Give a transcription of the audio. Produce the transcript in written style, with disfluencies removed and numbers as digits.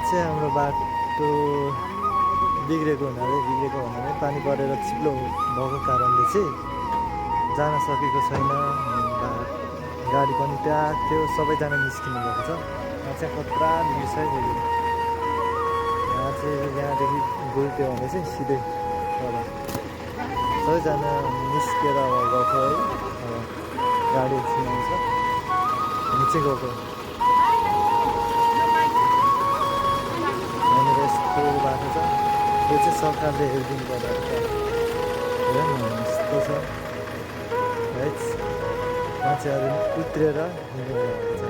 चाहिँ हाम्रो बाटो बिग्रेको हुनाले पानी परेर चिप्लो भएको कारणले चाहिँ जान सकेको छैन। गाडी पनि प्याक थियो, सबैजना निस्किनु भएको छ। यहाँ चाहिँ खतरा भिड छ है। यहाँ चाहिँ यहाँदेखि गइदियो भने चाहिँ सिधै अब सबैजना निस्केर अब गएको है। अब गाडी एकछिन आउँछ, हामी चाहिँ गएको। यहाँनिर यस्तो बाटो छ, यो चाहिँ सरकारले हेरिदिनु पर्दा हेर न यस्तो छ है। मान्छेहरू उत्रेर हिँड्नु भएको छ।